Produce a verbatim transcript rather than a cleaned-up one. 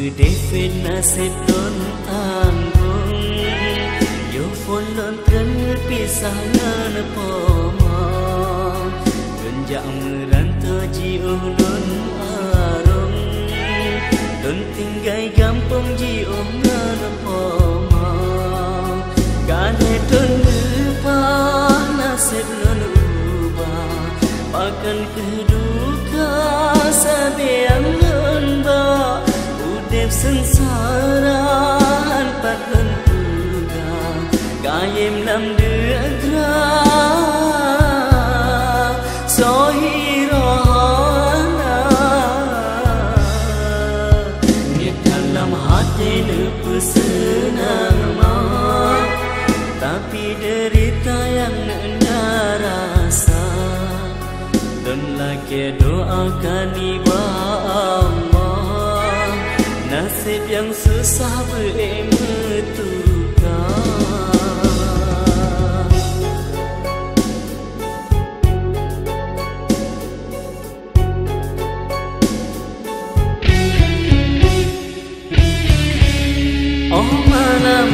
David naseb lôn tanggong, yoh phon lôn keuneuk pisah ngon poma. Lôn jak meuranto jiôh lôn arong, lôn tinggai gampông jiôh ngon poma. Ka lheueh lôn leupah naseb lôn ubah, pakon keuh duka sabe nyang lôn ba. Udeb seungsara han pat lôn peugah, kayém lam deuek gra. Soe hiroe hana, niet dalam até neupeuseunang mak, tapi deurita nyang neuk na rasa. Lôn lakée doakan nibak Allah, naseb nyang susah beu ék meutuka. Oh malam